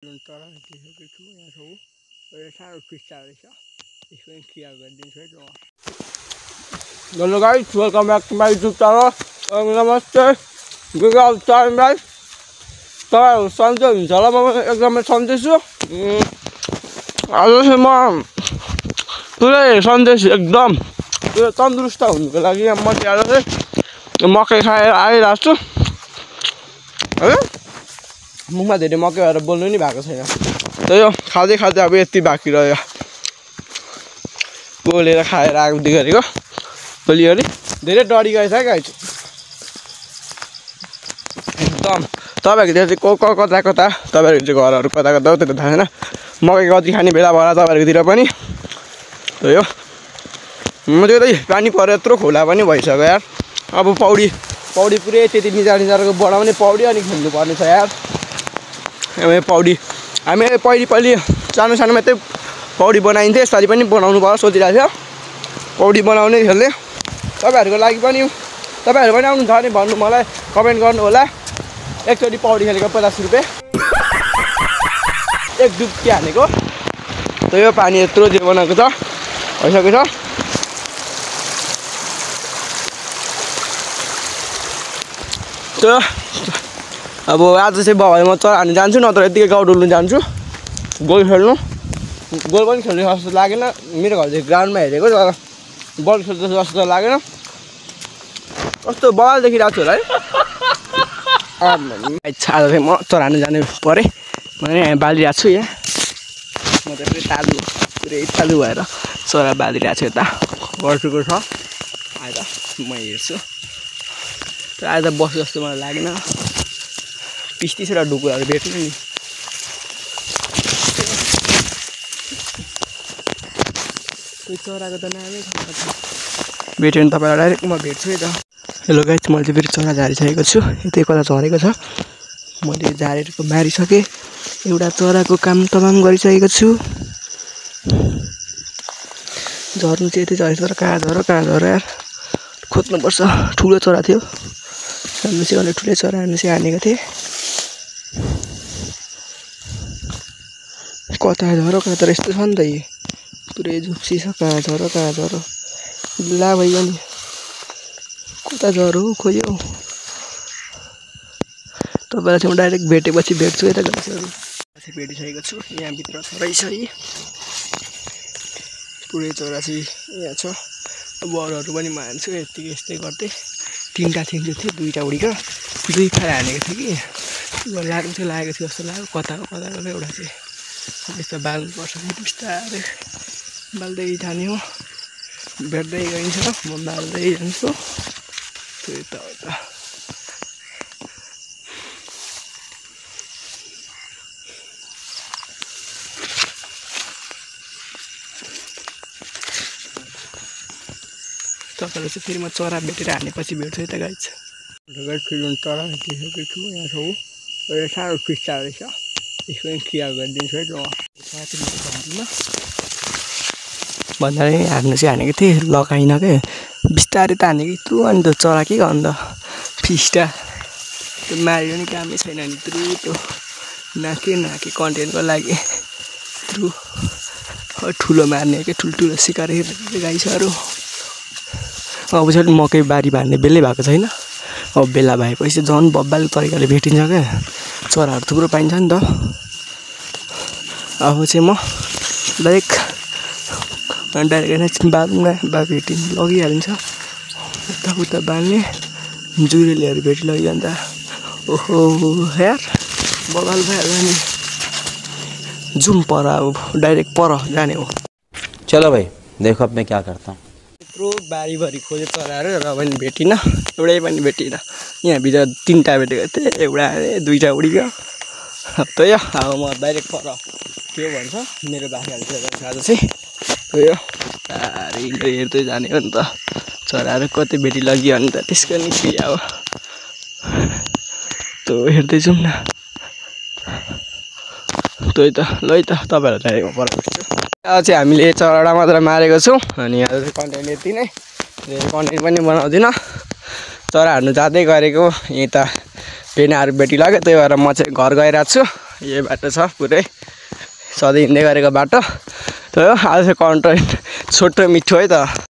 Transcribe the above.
तर देखिसकेको छु यहाँ छौ एउटा सानो फिस्टा रहेछ यसको पनि क्लियर गरिदिन्छु है त म। Hello guys, welcome back to my YouTube channel. नमस्ते गुड टाइम गाइस। तपाईहरु सन्चै हुनुहुन्छ होला, म एकदमै सन्चै छु। आज चाहिँ म पुरै सन्चै छु, एकदम पुरै तन्दुरुस्त हुनुको लागि म आज चाहिँ मकै खाएर आइरहेको छु है। मुखमा धेरै मकै भएर बोल्नु नि भएको छैन। त यो खाँदै खाँदै अब यति बाँकी रह्यो, बोलेर खाएर आउँदै गरेको भोलिअलि धेरै डढी गएछ है गाइस एकदम। तपाईँहरूकोतिर चाहिँ कता कता तपाईँहरूको चाहिँ घरहरू कता कता हो त्यो त थाहा छैन। मकै कति खाने बेला भएर तपाईँहरूकोतिर पनि त यो म चाहिँ पानी परेर यत्रो खोला पनि भइसक्यो यार। अब पौडी पुरै त्यति निजाको बनाउने पौडी अनि खेल्नुपर्ने छ यार। पौडी हामी पहिले सानो सानोमा चाहिँ पौडी बनाइन्थ्यो, यसपालि पनि बनाउनु पर्यो सोचिरहेको थियो। पौडी बनाउने खेल्ने तपाईँहरूको लागि पनि, तपाईँहरू पनि आउनु छ भने भन्नु, मलाई कमेन्ट गर्नु होला। एकचोटि पौडी खेलेको 50 रुपियाँ, एक डुब्की हानेको। त यो पानी यत्रो जे बनाएको छ भइसकेको छ। अब आज चाहिँ भयो म चरा हान्नु जान्छु, नत्र यतिकै गाउँ डुल्नु जान्छु, गोल खेल्नु। गोल पनि खेल्नु जस्तो लागेन, मेरो घर चाहिँ ग्राउन्डमा हेरेको तर बल खेल्नु जस्तो लागेन। कस्तो बल देखिरहेको छु होला है। आज चाहिँ म चरा हान्नु जानु परेँ, म यहाँ बालिरहेको छु। यहाँ म त पुरै तालु भएर चरा बालिरहेको छु। यता बसेको छ, आज म हेर्छु। तर आज बस जस्तो मलाई लागेन, 20-30 ढुकुरहरू भेट्नु नि। चराको त नामै भेट्यो भने तपाईँलाई डाइरेक्ट म भेट्छु है त। हेलो गाइस, मैले चाहिँ फेरि चरा झारिसकेको छु। यतै कता झरेको छ, मैले झारेको मारिसकेँ। एउटा चराको काम तमाम गरिसकेको छु। झर्नु चाहिँ यतै झरेको, तर कहाँ झर यार, खोज्नुपर्छ। ठुलो चरा थियो, हामी चाहिँ अलि ठुलै चरा हामी चाहिँ हानेको थिएँ। कता झर तर यस्तो छ नि त, यो पुरै झुप्सी छ। कहाँ झर ला भइयो नि, कता झर हो खोइ हौ। तपाईँलाई चाहिँ म डाइरेक्ट भेटेपछि भेट्छु है त गाइसहरू। चाहिँ भेटिसकेको छु, यहाँभित्र रहेछ है पुरै चरा चाहिँ यहाँ छ। बलहरू पनि म हान्छु यतिकै यस्तै गर्दै। 3टा थिन्छु थियो, 2टा उडीका 2 फार हानेको थियो कि लागेको थियो जस्तो लाग्यो। कताको एउटा चाहिँ यस्तो बाल्नुपर्छ, बिस्तारै बाल्दै जाने हो। भेट्दै गइन्छ, म बाल्दै जान्छु। त्यो यता तपाईँलाई चाहिँ फेरि म चरा भेटेर हानेपछि भेट्छु है त गाइस। फेरि चरा देखिसकेको छु, यहाँ छौ एउटा सानो फिस्टा रहेछ, यसको पनि क्लियर गरिदिन्छु है त म। भन्दा हान्नु चाहिँ हानेको थिएँ, लगाइन के बिस्तारै त हानेको यत्रो। अनि त चरा के अन्त फिस्टा त्यो मारेको नि कामै छैन नि, यत्रो त्यो नाके कन्टेन्टको लागि यत्रो ठुलो मार्ने के ठुल्ठुलो सिकार गाइसहरू। अब चाहिँ मकै बारी बार्ने बेलै भएको छैन, अब बेला भएपछि झन् बब्बाले तरिकाले भेटिन्छ क्या। चराहरू थुप्रो पाइन्छ नि त। अब चाहिँ म डाइरेक्ट बाल्नु भेटिन्छ, लगिहालिन्छ। उता बाल्ने जुरेलीहरू भेटी लगिजान्छ। ओहो यार, बगाल भइहाल्छ नि। जुम पर, अब डाइरेक्ट पर जाने हो। चलो भाई देखो अब मैं क्या करता हूँ। यत्रो बारीभरि खोजे चराहरू र पनि भेटिनँ, एउटै पनि भेटिनँ। यहाँभित्र 3टा भेटेको थिएँ, एउटा 2टा उडीको। त यो अब म डाइरेक्ट पर के भन्छ मेरो बाख्रा आज चाहिँ यो हेर्दै जाने हो नि त। चराहरू कति भेटी लगियो भने त त्यसको नि के अब त्यो हेर्दै जाउँ न। त्यही त ल है त, तपाईँहरूलाई डाइरेक्ट म पर भेट्छु। आज चाहिँ हामीले चरावटा मात्र मारेको छौँ, अनि आज चाहिँ कन्टेन्ट यति नै, धेरै कन्टेन्ट पनि बनाउँदिनँ। चरा हान्नु जाँदै गरेको यता भेनाहरू भेटी लाग्यो, त्यही भएर म चाहिँ घर गइरहेको छु। यही बाटो छ पुरै सधैँ हिँड्दै गरेको बाटो। तर आज चाहिँ कन्टेन्ट छोटो मिठो है त।